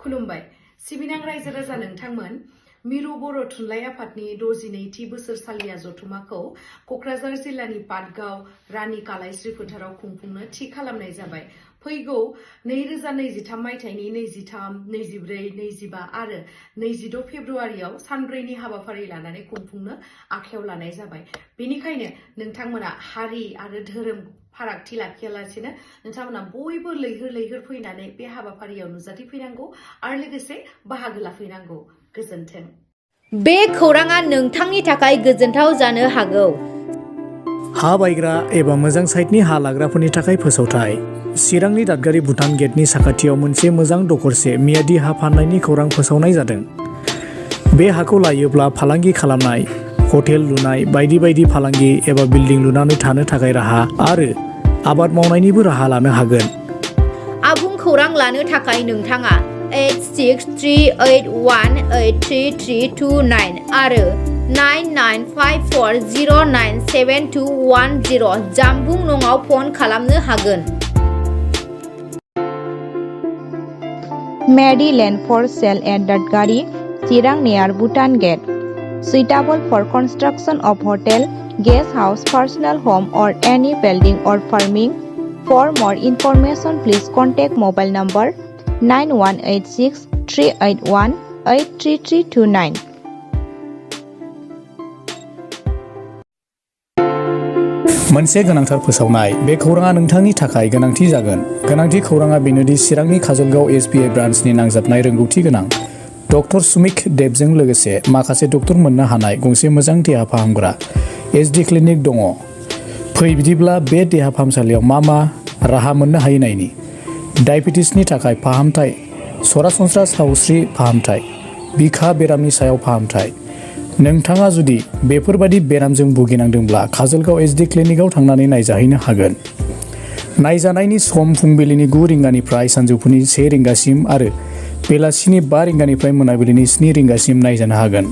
खुलुमबाय सिबिनां रायजो राजा नोंथांमोन मिरु बर' थुनलाइ आफादनि 62थि बोसोरसालिया जथुमाखौ क'क्राझार जिल्लानि पाटगाव रानी कालाइस्रि फोथाराव खुंफुंनो थि खालामनाय जाबाय। फैगौ 2023 मायथाइनि 23, 24, 25 आरो 26 फेब्रुआरियाव सानब्रैनि हाबाफारि लानानै खुंफुंनो आखायाव लानाय जाबाय। बेनिखायनो नोंथांमोना हारि आरो धोरोम फारागथि लाखियालासेनो नोंथांमोना बयबो लैहोर लैहोर फैनानै बे हाबाफारियाव नुजाथि फैनांगौ आरो लोगोसे बाहागो लाफैनांगौ। गोजोन्थों। बे खौराङा नोंथांनि थाखाय गोजोनथाव जानो हागौ। हा बायग्रा एबा मोजां साइटनि हा लाग्राफोरनि थाखाय फोसावथाय। चिरांनि दादगारि भुटान गेटनि साखाथियाव मोनसे मोजां दखरसे मियादि हा फान्नायनि खौरां फोसावनाय जादों। बे हाखौ लायोब्ला फालांगि खालामनाय, हटेल लुनाय बायदि बायदि फालांगि एबा बिल्डिं लुनानै थानो थाखाय राहा आरो आबाद मावनायनिबो राहा लानो हागोन। आबुं खौरां लानो थाखाय नोंथाङा 8638183329 आरो 9954097210 जानबुं नङाव फन खालामनो हागोन। Mady land for sale at Dadgari, Chirang near Bhutan Gate. Suitable for construction of hotel, guest house, personal home or any building or farming. For more information, please contact mobile number 9186 381 83329. मोनसे गोनांथार फोसावनाय। बे खौराङा नोंथांनि थाखाय गोनांथि जागोन। गोनांथि खौराङा बेनोदि चिरांनि काजलगाव SBI ब्रान्चनि नांजाबनाय रोंगौथि गोनां डक्टर सुमिक देबजों लोगोसे माखासे डक्टर मोननो हानाय गंसे मोजां देहा फाहामग्रा SD क्लिनिक दङ। फै बिदिब्ला बे देहा फाहामसालियाव मा राहा मोननो हायो नायनि। डायबेटिसनि थाखाय फाहामथाय, सरासनस्रा सावस्रि फाहामथाय, बिखा बेरामनि सायाव फाहामथाय। नोंथाङा जुदि बेफोरबादि बेरामजों भुगिनांदोंब्ला काजलगाव SD क्लिनिकआव थांनानै नायजाहैनो हागोन। नायजानायनि सम फुंबिलिनि 9 रिंगानिफ्राय सानजौफुनि 1 रिंगासिम आरो बेलासिनि 5 रिंगानिफ्राय मोनाबिलिनि 7 रिंगासिम नायजानो हागोन।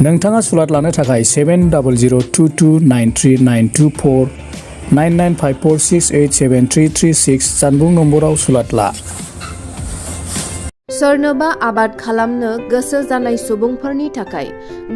नोंथाङा सुलाद लानो थाखाय 7002293924 9954687336 जानबुं नम्बराव सुलाद ला। सोरनोबा आबाद खालामनो गोसो जानाय सुबुंफोरनि थाखाय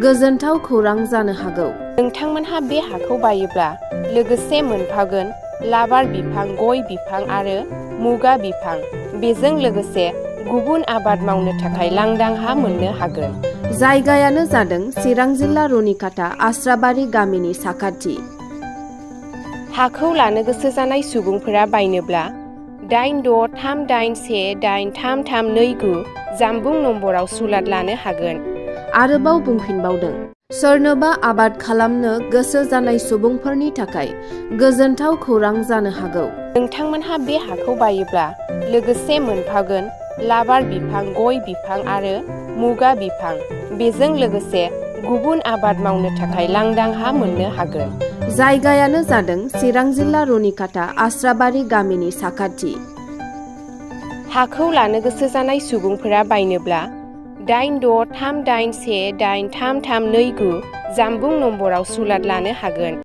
गोजोनथाव खौरां जानो हागौ। नोंथांमोनहा बे हाखौ बायोब्ला लोगोसे मोनफागोन लाबार बिफां, गय बिफां आरो मुगा बिफां। बेजों लोगोसे गुबुन आबाद मावनो थाखाय लांदां हा मोननो हागोन। जायगायानो जादों चिरां जिल्ला रुनिकाटा आस्राबारि गामिनि साखाथि। हाखौ लानो गोसो जानाय सुबुंफोरा बायनोब्ला 8638183329 जानबुं नम्बराव सुलाद लानो हागोन। आरोबाव बुंफिनबावदों, सोरनोबा आबाद खालामनो गोसो जानाय सुबुंफोरनि थाखाय गोजोनथाव खौरां जानो हागौ। नोंथांमोनहा बे हाखौ बायोब्ला लोगोसे मोनफागोन लाबार बिफां, गय बिफां आरो मुगा बिफां। बेजों लोगोसे गुबुन आबाद मावनो थाखाय लांदां हा मोननो हागोन। जायगायानो जादों चिरां जिल्ला रुनिकाटा आस्राबारि गामिनि साखाथि। हाखौ लानो गोसो जानाय सुबुंफोरा बायनोब्ला 8638183329 जानबुं नम्बराव सुलाद लानो हागोन।